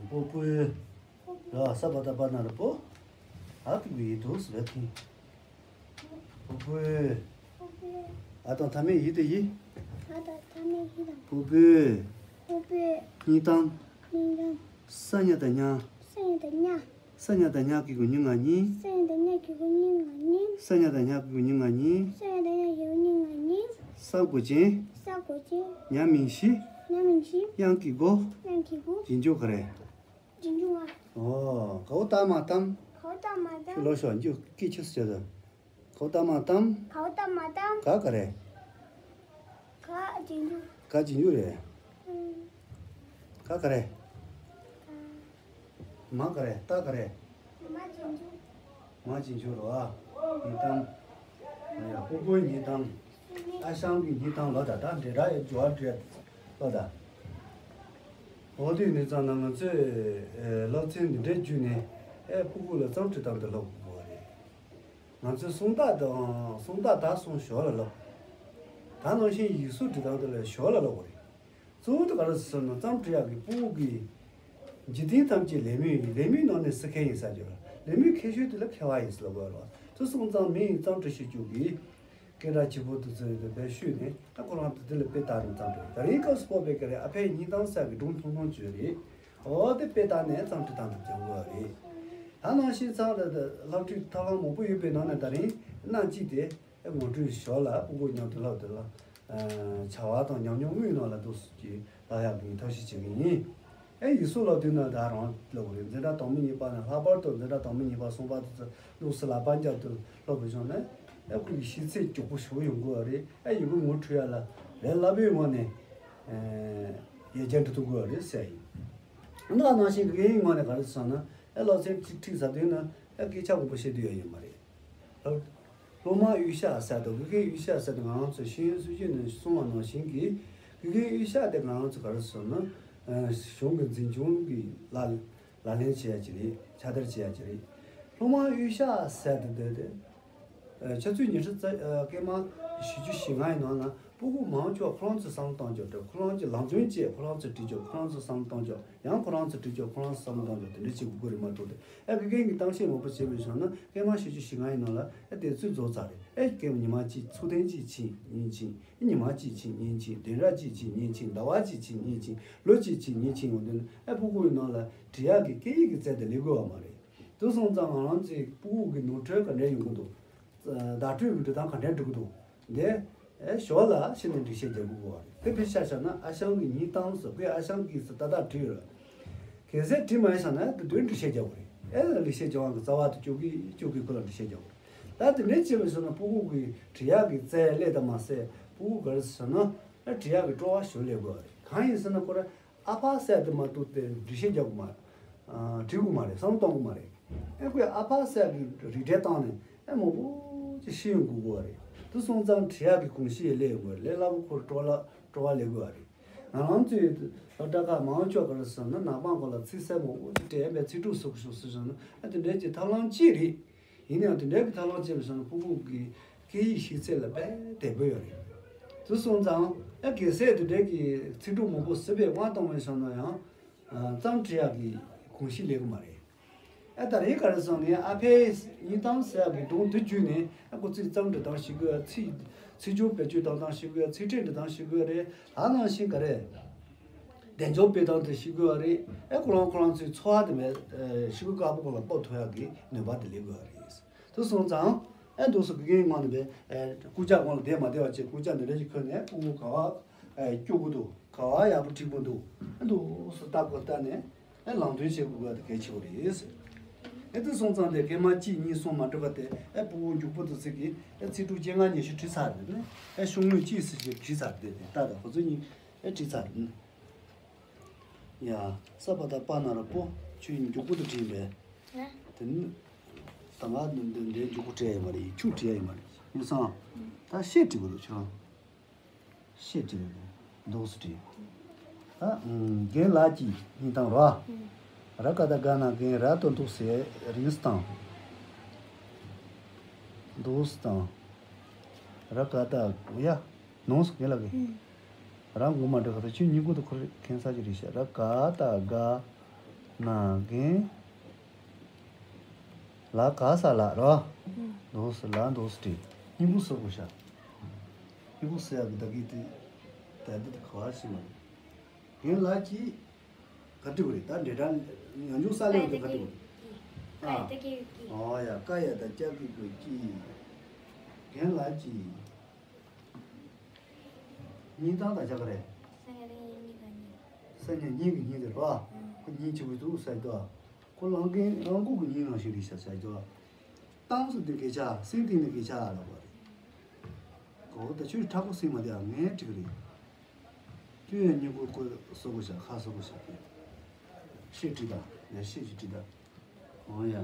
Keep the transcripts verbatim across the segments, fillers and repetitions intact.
པུ་པུ། ར་ས་པ་ད་པ་ན་ར་པོ། ཨ་ཏི་གུ་ཡི་དུ་སི་ར་ཐི། པུ་པུ། ཨ་དང་མཐའ་མེད་ཡི་དེ་ཡི། ཨ་དང་མཐའ་མེད་ཡི་དང་། པུ་པུ། པུ་པུ། སྙིང་གཏམ། སྙིང་གཏམ། ས་ཉ་དང་ཉ། ས་ཉ་དང་ཉ། ས་ཉ་དང་ཉ་གི་གུ་ཉི་ང་ཉི། ས་ཉ་དང་ཉ་གི་གུ་ཉི་ང་ཉི། ས་ཉ་དང་ཉ་གི་གུ་ཉི་ང་ཉི། ས་ཉ་དང་ཉ་གི་གུ་ཉི་ང་ཉི། ས་གོ་ཅན། ས་གོ་ཅན། ཉ་མིང་གཞི། ཉ་མིང་གཞི། དབྱངས་ཀྱི་གུ། དབྱངས་ཀྱི་གུ། རྗེས་འཇུག་ག་རེ། རྗེས་འཇུག་ང་། ཨོ། གའུ་ཏ་མ་ཏམ། གའུ་ཏ་མ་ཏམ། ཁྱོད་ལོ་ཤོག་འཇུག་སྐད་ཆ་སུ་བྱེད་དོ། གའུ་ཏ་མ་ཏམ། གའུ་ཏ་མ་ཏམ། ག་ག་རེ། ག་རྗེས་འཇུག་ག་རྗེས་འཇུག་རེད། ཨུམ། ག་ག་རེ། ག། མ་ག་རེ། ཏ་ག་རེ། མ་རྗེས་འཇུག་མ་རྗེས་འཇུག་རོ། ཨ། སྙིང་གཏམ། ཨ་ཡ། པུ་པུའི་སྙིང་གཏམ། ཨ་ཞང་གི་སྙིང་གཏམ་ལོ་ད་ད་འདྲེ་ར་ཡ་འབྱོར་བ་འདྲེ་ལོ་ད། འོ་དེ་ནི་ཙང་ན་ང་ཚོས་ཨེ་སློབ་ཚན་འདི་འདྲའི་བརྒྱུད་ནས་ཨེ་ཕྲུ་གུ་ལ་བརྩམས་བྲིས་དང་དུ་སློབ་དགོས་པ་རེད། ང་ཚོས་སུམ་རྟགས་དང་སུམ་རྟགས་དག་གསུམ་ཞོར་ལ་སློབ། ད་ནང་བཞིན་ཡིག་གཟུགས་འབྲི་སྟངས་དེ་ལ་ཞོར་ལ་སློབ་དགོས་རེད། གཙོ་བོ་དེ་ག་རེ་ཟེར་ན་བརྩམས་བྲིས་ཡག་གི་ཕྲུ་གུ་གི་འཇིག་རྟེན་ཐམས་ཅད་ལེགས་སྨོན་ཡིན། ལེགས་སྨོན་ནང་ནས་སུ་མཁས་ཡིན་ཟེར་རྒྱུ་རེད། ལེགས་སྨོན་མཁས་ཤོས་དེ་ལ་མཁས་པ་ཡིན་ཟེར་ལབ་དགོས་རེད། དེ་སོང་ཙང་མི་ཡིས་བརྩམས་བྲིས་ཞུ་རྒྱུ་གི་སྐད་གྲགས་ཆེ་པོ་དེ་ཚོ་ཡོད་པའི་ཤུལ་ནས་ད་ཁོ་རང་དེ་དེ་ལ་དཔེ་བལྟས་ནས་བརྩམས་བྲིས། ད་རིང་སྐབས་སུ་སྤོབས་པའི་སྐད་རེད། ཨ་ཕའི་སྙིང་གཏམ་ཟེར་གི་སྒྲུང་ཐུང་ཐུང་བརྗོད་རེད། འོ་དེ་དཔེ་བལྟས་ནས་བརྩམས་བྲིས་བཏང་ཐུབ་ཀྱང་དགོས་རེད། ད་ནང་བཞིན་ཚང་ལ་སློབ་ཁྲིད་ཐབས་ལམ་མང་པོ་ཡོད་པའི་ནང་ནས་ད་རིང་སྣ་གཅིག་དེ་ངོ་སྤྲོད་ཞོར་ལ་ཕྲུ་གུ་མཉམ་དུ་སློབ་དེ་ལ་བྱ་བ་དང་ཉམས་མྱོང་དངོས་ནང་ལ་འདུག་སེ་ཅིག་ལབ་ཡག་གི་ཐབས་ཤེས་བྱེད་ཀྱི་ཡིན། ཨེ་ཡིག་གཟུགས་སློབ་དུས་ན་ད་རང་སློབ་དགོས་རེད། འཛིན་གྲྭ་དང་པོ་གཉིས་པ་ནས་ལྷག་པར་དུ་འཛིན་གྲྭ་དང་པོ་གཉིས་པ་གསུམ་པ་དེ་ཚོ་འདུག་སེ་ལག་པ་རྒྱབ་ཏུ་སློབ་དགོས་བྱུང་ན་ཨེ་ཁོ་གི་ཤེས་ཚད་མགྱོགས་པོ་ཞིག་ཡོང་དགོས་རེད། ཨེ་ཡི་གེ་ངོ་འཕྲོད་ཡག་ལ་ལས་སླ་པོའི་ངང་ནས་ཡར་རྒྱས་འགྲོ་ཐུབ་དགོས་རེད་ཟེར་ཡིན། ད་ནང་བཞིན་དགེ་རྒན་ངོས་ནས་ག་རེ་ཟེར་ན་ཨེ་སློབ་ཚན་ཁྲིད་ཁྲིད་ཟ་དུས་ན་ཨེ་སྐད་ཆ་མང་པོ་བཤད་དུས་ཡོད་ཡོད་མ་རེད། སློབ་སློབ་མ་གཡུལ་བཤགས་ཟེར་དང་དགེ་རྒན་གཡུལ་བཤགས་ཟེར་དང་ང་རང་ཚོ་ཤེས་ཡོན་སྲོལ་རྒྱུན་ནས་གསུངས་པ་ནང་བཞིན་གྱི་དགེ་རྒན་གཡུལ་བཤགས་དེ་ང་རང་ཚོ་ག་རེ་ཟེར་ན་གཞུང་གི་འཛིན་སྐྱོང་གི་ལག་ལག་ལེན་བྱེད་ཡ་ཅིག་རེད། ཕྱག་བསྟར་བྱེད་ཡ་ཅིག་རེད། སློབ་མ་གཡུལ་བཤགས་ཟེར་དེ་དེ་དེ། ཆུ་ཚོད་ཉི་ཤུ་རྩ་སྐར་མ་བཞི་བཅུ་ཞེ་ལྔ་ཡི་ནང་ན་ཕྲུ་གུ་མང་ཆེ་བ་ཁོ་རང་ཚོས་བསམ་བློ་གཏོང་ཆོག་དེ་ཁོ་རང་ཚོས་ལམ་སྟོན་བྱས་ཁོ་རང་ཚོས་འབྲི་ཆོག་ཁོ་རང་ཚོས་བསམ་བློ་གཏོང་ཆོག་ཡང་ཁོ་རང་ཚོས་འབྲི་ཆོག་ཁོ་རང་ཚོས་བསམ་བློ་གཏོང་ཆོག་དེ་འདྲ་བྱེད་དགོས་ཀྱི་རེད་མ་གཏོགས་ཏེ་ཨེ་དགེ་རྒན་གྱིས་གཏམ་བཤད་མང་པོ་བྱས་པའི་བྱུང་ན་སྐར་མ་བཞི་བཅུ་ཞེ་ལྔ་ཡི་ནང་ལ་ཨེ་དེ་ཚོས་རྫོགས་ཚར་རེད། ཨེ་སྐར་མ་ཉི་མ་གཅིག་ཚུར་བསྟན་གཅིག་ཕྱིན་གཉིས་ཕྱིན་ཨེ་ཉི་མ་གཅིག་ཕྱིན་གཉིས་ཕྱིན་བདུན་ཕྲག་གཅིག་ཕྱིན་གཉིས་ཕྱིན་ཟླ་བ་གཅིག་ཕྱིན་གཉིས་ཕྱིན་ལོ་གཅིག་ཕྱིན་གཉིས་ཕྱིན་འོང་དུས་ན་ཨེ་ཕྲུ་གུ་ཡི་ནང་ལ་འབྲི་ཡག་གི་སྐད་ཡིག་གི་རྩལ་དེ་སླེབས་དགོས་པ་མ་རེད། དེ་སོང་ཙང་ང་རང་ཚོའི་ཕྲུ་གུ་གི་ནོར་འཁྲུལ་ག་འདྲ་ཡོང་གི་འདུག་བརྡ་སྤྲོད་ཀྱི་འབྲི་སྟངས་ག་འདྲ་འབྲི་གི་འདུག་འདི་ཨེ་ཞོར་ལ་ཕྱི་ནས་འགྲེལ་བཤད་རྒྱག་དགོས་པ་རེད། དེ་དཔེ་ཆ་བཞག་ན་ཨ་ཞང་གི་སྙིང་གཏམ་སོགས་དཔེ་ཨ་ཞང་གིས་སུ་ཏག་ཏག་བྲིས་ཡོད། གལ་སྲིད་བྲིས་མ་ཡིན་ཟེར་ན་དེ་དོན་འགྲེལ་བཤད་རྒྱག་དགོས་རེད། ཨེ་ལ་འགྲེལ་བཤད་རྒྱག་དབང་གི་རྩ་བ་དེ་བཅུག་གི་བཅུག་གི་ཁོ་ལ་འགྲེལ་བཤད་རྒྱག་དགོས་རེད། ད་དེ་འདྲའི་བྱས་པ་སོང་ན་ཕྲུ་གུ་གི་འབྲི་ཡག་གི་རྩལ་སླེབས་དང་མ་སླེབས་ཕྲུ་གུ་ག་རེ་ཟེར་ན་ཨེ་འབྲི་ཡག་གི་སྤྲོ་བ་ཞོར་སླེབས་དགོས་པ་རེད། གང་ཡིན་ཟེར་ན་ཁོ་ར། ཨ་ཕ་ཟེར་དེ་མ་གཏོགས་དེ་འགྲེལ་བཤད་རྒྱག་དགོས་མ་རེད། ཨ། བྲིས་དགོས་མ་རེད། བསམ་བློ་གཏོང་དགོས་མ་རེད། ཨེ་ཁོས་ཨ་ཕ་ཟེར་གི་རིགས་འགྲེ་བཏང་ནས་ཨེ་མང་པོ་ཅིག་ཤེས་ཡོང་དགོས་དགོས་པ་རེད། དེ་སོང་ཙང་འབྲི་ཡག་གི་གོམས་གཤིས་ལས་དགོས་རེད། ལས་སླ་པོ་ཁོར་སྤྲོ་ལ་སྤྲོ་བ་ལས་དགོས་པ་རེད། ང་རང་ཚོའི་སློབ་གྲྭ་ཁག་མང་ཆེ་བ་ག་རེ་ཟེར་ན་ནག་པང་སྐོར་ལ་ཚིག་གསལ་མང་པོ་ཅིག་སྤྲད་ཨེ་པའི་ཚིག་གྲུབ་སོགས་ཤོག་ཟེར་ན་ཨེ་དེ་འདྲའི་ཅིག་ཐབས་ལམ་ཅིག་རེད། ཡིན་ནའང་དེ་འདྲའི་གི་ཐབས་ལམ་བྱས་པ་སོང་ན་ཕྲུ་གུ་གི་སྐད་ཡིག་ཤེས་ཚད་ལ་དཔེ་དེ་སྦོས་ཡོད་རེད། དེ་སོང་ཙང་ཨ་གལ་སྲིད་དེ་འདྲའི་གི་ཚིག་གྲུབ་མང་པོ་ཟིན་པའི་དབང་བཏང་བ་སོང་ན་ཡང་ཨ་བརྩམས་བྲིས་ཡག་གི་གོམས་གཤིས་སླེབས་ཀྱི་མ་རེད། ཨ་ད་རེས་ག་རེ་སོང་ནས་ཨ་ཕའི་སྙིང་གཏམ་ཟེར་ཡག་གི་སྒྲུང་དེ་བརྒྱུད་ནས་ཨ་ཁོ་ཚིག་བརྩམས་འབྲི་སྟངས་ཤེས་དགོས། ཚིག་ཚིག་སྦྱོར་བེད་སྤྱོད་གཏོང་སྟངས་ཤེས་དགོས། ཚིག་ཕྲད་འབྲི་སྟངས་ཤེས་དགོས་རེད། ད་ནང་བཞིན་ག་རེ། དལ་འབྱོར་སྤེལ་སྟངས་དེ་ཤེས་དགོས་པ་རེད། ཨེ་ཁོ་རང་ཁོ་རང་ཚོའི་འཚོ་བ་དེ་མེད་ཤེས་དགོས་དཀར་པོ་ཁོ་ལ་སྤོབས་ཐུབ་ཡག་གི་ནུས་པ་དེ་སླེབས་དགོས་པ་རེད། དེ་སོང་ཙང་ཨེ་འདུག་སེ་དགེ་རྒན་ངོས་ནས་པས་ཨེ་རྐུབ་བཀྱག་སྒང་ལ་བསྡད་མ་བསྡད་པ་བྱས་རྐུབ་བཀྱག་འདི་འདྲ་ཞིག་ཁུར་ནས་ཕྲུ་གུ་ག་བ་ཨེ་སྐྱོ་གི་འདུག་ག་བ་ཡག་པོ་འགྲིག་གི་འདུག་ཨེ་འདུག་སེ་ལྟ་དགོས་ལྟ་ནས་ཨེ་ལམ་སྟོན་བྱེད་དགོས་པ་དེ་གལ་ཆེ་བ་རེད། ཨེ་དེ་སོང་ཙང་དེ་སྐར་མ་གཅིག་གཉིས་གསུམ་མ་འགྲོ་བ་དེ་ཨེ་ཕྲུ་གུ་མགྱོགས་པོ་དུ་ཚིག་གིས་ཨེ་ཚིག་གྲུབ་བཅོ་ལྔ་ཉི་ཤུ་བྲིས་ཚར་རེད་ནས་ཨེ་ཤོག་ངོས་གཅིག་ཟེར་གྱི་བྲིས་ཚར་རེད། དེ་ལྟ་དང་ཁོ་ཚོ་གཉིས། ཨེ་བྲིས་ཚར་རེད། ཡ། ས་པ་ད་པ་ན་ར་པོ། ཁྱོད་མགྱོགས་པོ་དུ་བྲིས་པས། ཨ། དེ་ནི། ད་ང་འདི་འདི་འདི་མགྱོགས་པོ་བྲིས་ཡ་ཡོད་མ་རེད། ཆུང་བྲིས་ཡ་ཡོད་མ་རེད། ཡིན་སོང་། ད་ཤད་བྲིས་པ་རེད་ཁྱོད་རང་། ཤད་བྲིས་པ་རེད། འདུག་སེ་བྲིས། ད་རྒན་ལགས་ཀྱིས་སྙིང་གཏམ་རོ། ར་ཀ་ད་ག་ན་རྒན་ར་ཏོ་འདུག་སེ་རིང་སྟངས། འདུག་སེ་དང་། ར་ཀ་ད་ཡ། ནོངས་སུ་ག་ལ་གི། ཨུམ། རང་ངོ་མ་འདྲ་ག་ཚོད་ཁྱོད་ཉིན་གུང་དུ་ཁོ་རེ་ཁེངས་ས་ཅིག་རེད་ཤག་ར་ཀ་ད་ག་ན་རྒན། ལ་ག་ས་ལ་རོ། འདུག་སེ་ལ་འདུག་སེ་བྲིས། སྙིང་པོ་སུ་དགོས་ཤ། སྙིང་པོ་སུ་ཡག་གི་ད་གི་དེ། ད་འདི་དེ་ག་བ་ཞིག་མ་རེད། རྒན་ལགས་ཀྱིས་ག་འགྲིག་རེད། ད་འདྲེ་དྲ་ཡང་ཆུང་ས་ལེ་དེ་ག་འགྲིག་རེད། ཨ། ཨོ་ཡ། ཀ་ཡ་ད་ཀྱ་གི་གུ་ཀྱི། རྒན་ལགས་ཀྱིས། སྙིང་གཏམ་དང་ཆ་ག་རེད། སང་ཉིན་གཉིས་ག་གཉིས། སང་ཉིན་གཉིས་གི་གཉིས་དེ་རོ། ཁོ་གཉིས་གཅིག་པུ་འདུག་ས་རྒྱུ། ཁོ་གླང་རྒན་གླང་གོག་གི་གཉིས་ནང་བཞིན་རེད་ཤག་ས་རྒྱུ། གཏམ་སུ་འདི་སྐད་ཆ་སེང་ཏིང་ནི་སྐད་ཆ་ལབ་པ་རེད། གོ་ད་ཆོས་མཁྲེགས་པོ་སེང་མ་དེ་ཨ་ངས་འགྲིག་གི་རེད། ཁྱོད་ཡང་སྙིང་པོ་ཀོ་སོ་གོ་ཤག་ཁ་སོ་གོ་ཤག་གི། ཤེས་བྲིས་ད་ཡ་ཤེས་ཀྱི་བྲིས་ད། འོ་ཡ། ཡ།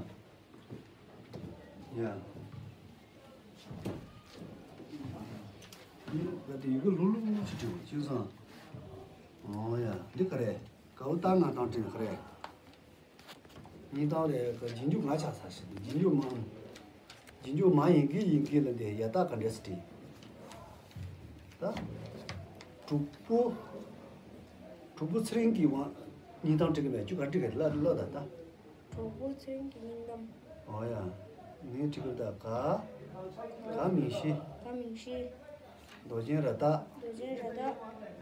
ད་དེ་ཡི་གེ་ལྷུག་ལྷུག་ཅིག་བྲིས་པ་ཅུང་ཟད། འོ་ཡ། འདི་ག་རེད། གའུ་ཏ་ང་དང་བྲིས་ན་ག་རེད། སྙིང་གཏམ་རེད། ག་རྗེས་འཇུག་ང་ཆགས་ས་ཞིག་འདུག་རྗེས་འཇུག་མ། རྗེས་འཇུག་མ་ཡིན་གི་ཡིན་གི་ལ་འདི་ཡ་ད་ག་འདྲས་སེ་བྲིས། ད། དྲུག་པོ། དྲུག་པོ་ཚེ་རིང་གི་དབང་སྙིང་གཏམ་བྲིས་གི་མེད་ཁྱོད་ག་འདྲ་བྲིས་གི་ལ་ལ་ད་ད། གྲོགས་པོ་ཚེ་རིང་གི་སྙིང་གཏམ། ཨོ་ཡ། ངས་བྲིས་གི་ད་ག་ག་མིང་གཞི། ག་མིང་གཞི། མདོ་ཆེན་ར་ད། མདོ་ཆེན་ར་ད།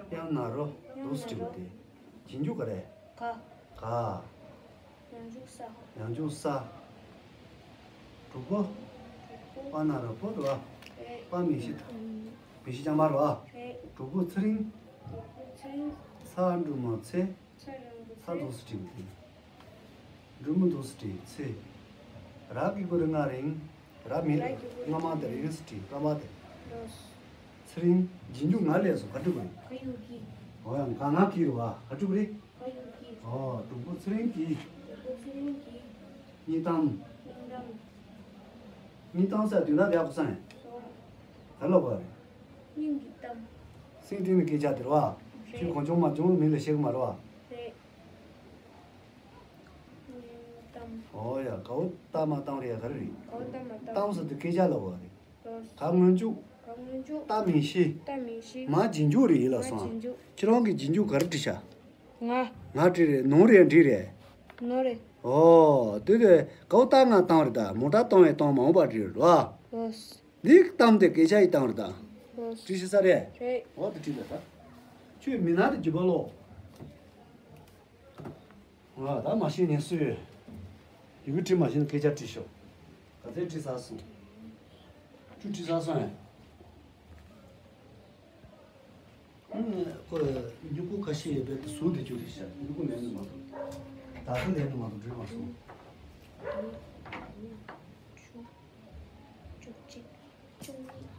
དབྱངས་སྣ་རོ། དབྱངས་སྣ་རོ། འདུག་སེ་བྲིས་གི་དེ། རྗེས་འཇུག་ག་རེད། ག་ག་ཡང་འཇུག་ས། ཡང་འཇུག་ས། དྲུག་པོ། དྲུག་པོ། པ་ན་རོ་པོ་རེད་བ། རེད། པ་མིང་གཞི། མིང་གཞི་རྐྱང་པ་རེད་བ། རེད། དྲུག་པོ་ཚེ་རིང་། དྲུག་པོ་ཚེ་རིང་། ཚ་འགྲོ་མ་ཚེ། ཚ་འགྲོ་མ་ཚེ། ཚ་འདུག་སེ་བྲིས་གི་དེ། འབྲུ་མི་འདུག་སེ་བྲིས་ཚེ། ར་གི་གུ་རི་ང་རིང་། ར་མི་ར་གི་གུ་རི་ང་མ་དེ་རིང་སེ་བྲིས་ཀ་མ་དེ། ལོས། ཚེ་རིང་། རྗེས་འཇུག་ང་ལས་སོ་ག་འགྲིག་གི་རེད། ག་ཡུ་གི། ཨོ་ཡང་ག་ང་གི་རེད་བ། ག་འགྲིག་གི་རེད། ག་ཡུ་གི། ཨོ་དྲུག་པོ་ཚེ་རིང་གི། དྲུག་པོ་ཚེ་རིང་གི། སྙིང་གཏམ། སྙིང་གཏམ། སྙིང་གཏམ་ཟེར་དུས་ན་དེ་ཡག་པོ་སང་ཡང་། སོ། ག་ལབ་པ་རེད། སྙིང་གི་གཏམ། སེང་ཏིང་ནི་སྐད་ཆ་དེ་རེད་བ། རེད། ཁྱོད་གང་བྱུང་མ་བྱུང་མི་ལ་བཤད་གི་མ་རེད་བ། རེད། གཏམ། ཨོ་ཡ། གའུ་ཏ་མ་གཏམ་རེད་ཡ། ག་རེ་རེད། གའུ་ཏ་མ་གཏམ། གཏམ་ཟེར་དུས་སྐད་ཆ་ལབ་པ་རེད། ལོས། ག་སྔོན་འཇུག་ག་སྔོན་འཇུག་ཏ་མིང་གཞི། ཏ་མིང་གཞི། མ་རྗེས་འཇུག་རེད་ཡིན་ལ་མ་སོང་། རྗེས་འཇུག་ཁྱེད་རང་གིས་རྗེས་འཇུག་ག་རེ་བྲིས་ཤག་ང་། ང་བྲིས་རེད། ནོར་རེད་འགྲིག་རེད། ནོར་རེད། ཨོ། དེ་དེ་གའུ་ཏ་ང་གཏམ་རེད་ད། མོ་ཊ་གཏོང་བའི་གཏོང་མ་འོངས་པ་བྲིས་རེད་བ། ལོས། འདི་གཏམ་དེ་སྐད་ཆ་ཡི་གཏམ་རེད་ད། ལོས། བྲིས་ཤེས་ས་རེད། རེད། ཨོ་དེ་བྲིས་ད་ད། ཁྱོད་མི་ནག་དེ་རྒྱུད་པ་ལོག་ང་ད་མ་ཤེས་ནས་སུས། ཡི་གེ་བྲིས་མ་ཤེས་ན་སྐད་ཆ་དྲིས་ཤོག་ག་ཚད་བྲིས་ཚར་སོང་། བཅུ་བྲིས་ཚར་སོང་ཡ། ཨང་། ཁོ་སྨྱུ་གུ་ཁ་ཤས་ཡོད་པའི་ཟུར་དེ་བཅུ་རེད་ཤག་སྨྱུ་གུ་མེད་ནི་མ་གཏོགས། ད་ལྟ་ལས་ནི་མ་གཏོགས་བྲིས་མ་སོང་། བཅུ། བཅུ་གཅིག་བཅུ་གཉིས།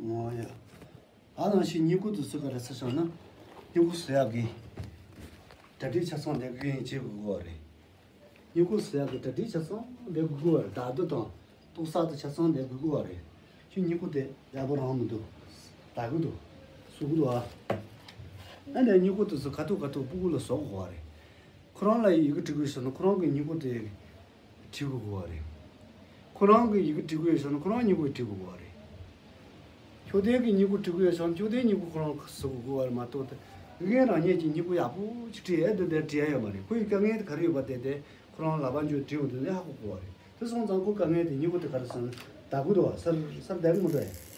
ཨོ་ཡ། ཨ་ནང་བཞིན་སྨྱུ་གུ་དེ་ཚོ་ག་རེ་ཟེར་བྱུང་ན། སྨྱུ་གུ་བཟོ་ཡག་གི་གྲ་སྒྲིག་ཆ་ཚང་ལས་ཀ་ཡིན་བྱེད་དགོས་ཀྱི་རེད། སྨྱུ་གུ་བཟོ་ཡག་གི་གྲ་སྒྲིག་ཆ་ཚང་ལས་དགོས་ཀྱི་རེད། བརྡ་རྡོ་དང་གཏུག་ས་དང་ཆ་ཚང་ལས་དགོས་ཀྱི་རེད། ཁྱོད་སྨྱུ་གུ་དེ་ཡག་པོ་རང་མི་འདུག་ད་གི་འདུག་སུ་གི་འདུག་ཨ། ཨ་ནི་སྨྱུ་གུ་དེ་ཚོ་ཁ་ཐུག་ཁ་ཐུག་སྤུ་གུ་ལ་བཟོ་དགོས་རེད། ཁོ་རང་ལ་ཡི་གེ་འབྲི་དགོས་བྱུང་ན་ཁོ་རང་གི་སྨྱུ་གུ་དེ་བྲིས་དགོས་ཀྱི་རེད། ཁོ་རང་གི་ཡི་གེ་འབྲི་དགོས་བྱུང་ན་ཁོ་རང་སྨྱུ་གུ་བྲིས་དགོས་ཀྱི་རེད། ཁྱོད་དེ་གི་སྨྱུ་གུ་འབྲི་དགོས་བྱུང་ན་ཁྱོད་དེ་སྨྱུ་གུ་ཁོ་རང་བཟོ་དགོས་ཀྱི་རེད་མ་གཏོགས་ཏེ། དགེ་རྒན་རང་ཉིད་ཀྱི་སྨྱུ་གུ་ཡག་པོ་ཅིག་བྲིས་ཡས་འདི་འདིར་བྲིས་ཡས་ཡོད་མ་རེད། ཁོ་ཡི་དཀའ་ངལ་དེ་ག་རེ་ཡོད་པ་དེ་དེ་ཁོ་རང་ལག་པ་འཇུ་བྲིས་འོང་དུས་ནས་ཧ་གོ་དགོས་པ་རེད། དེ་སོང་ཙང་ཁོ་དཀའ་ངལ་དེ་སྨྱུ་གུ་དེ་ག་རེ་སོང་ད་གུ་དུ་བ་སར་སར་བསྡད་གི་མི་འགྲོ་ཡས།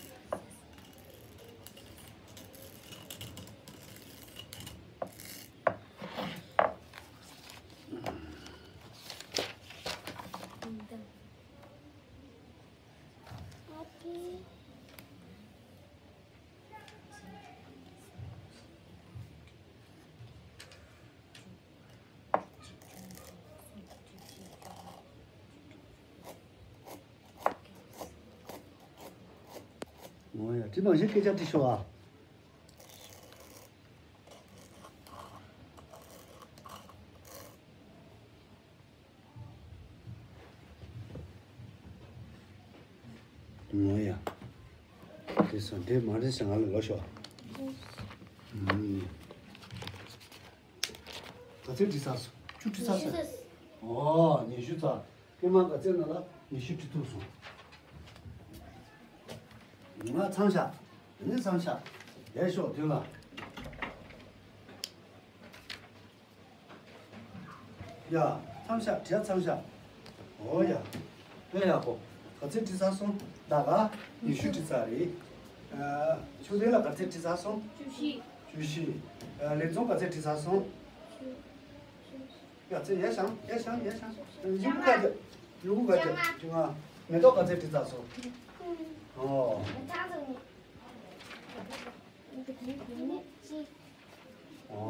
འོ་ཡ། དེ་ནང་བཞིན་སྐད་ཆ་དྲིས་ཤོག་ཨ། འོ་ཡ། དེ་སོང་། དེ་མ་རེད་ཟེར་ང་ལ་ལོ་ཤོག་ཨ། ཨུམ། ག་ཚོད་བྲིས་ཚར་སོང་། བཅུ་བྲིས་ཚར་སོང་། ཉི་ཤུ་ཚར། ཨོ། ཉི་ཤུ་ཚར། ཀྱེ་མ་ག་ཚོད་ན་ལ་ཉི་ཤུ་བྲིས་ཐུབ་སོང་། ང་མཚམས་བཞག་དེ་ནས་མཚམས་བཞག་ལས་ཤོག་དུས་ལ། ཡ། མཚམས་བཞག་བྲིས་མཚམས་བཞག་ཨོ་ཡ། དཔེ་ཡག་པོ། ག་ཚོད་བྲིས་ཚར་སོང་། ད་ག་ཉི་ཤུ་བྲིས་ཚར་རེད། ཨ། ཆུ་ལྡན་ལ་ག་ཚོད་བྲིས་ཚར་སོང་། བཅུ་བཞི། བཅུ་བཞི། ཨ། ལས་རྩོམ་ག་ཚོད་བྲིས་ཚར་སོང་། ཡ། ཚེ་ཡ་ཤང་ཡ་ཤང་ཡ་ཤང་། ཡུ་གུ་ག་ཚོད། ཡུ་གུ་ག་ཚོད། བཅོ་ལྔ། མེ་ཏོག་ག་ཚོད་བྲིས་ཚར་སོང་། ཨོ། ཨོ།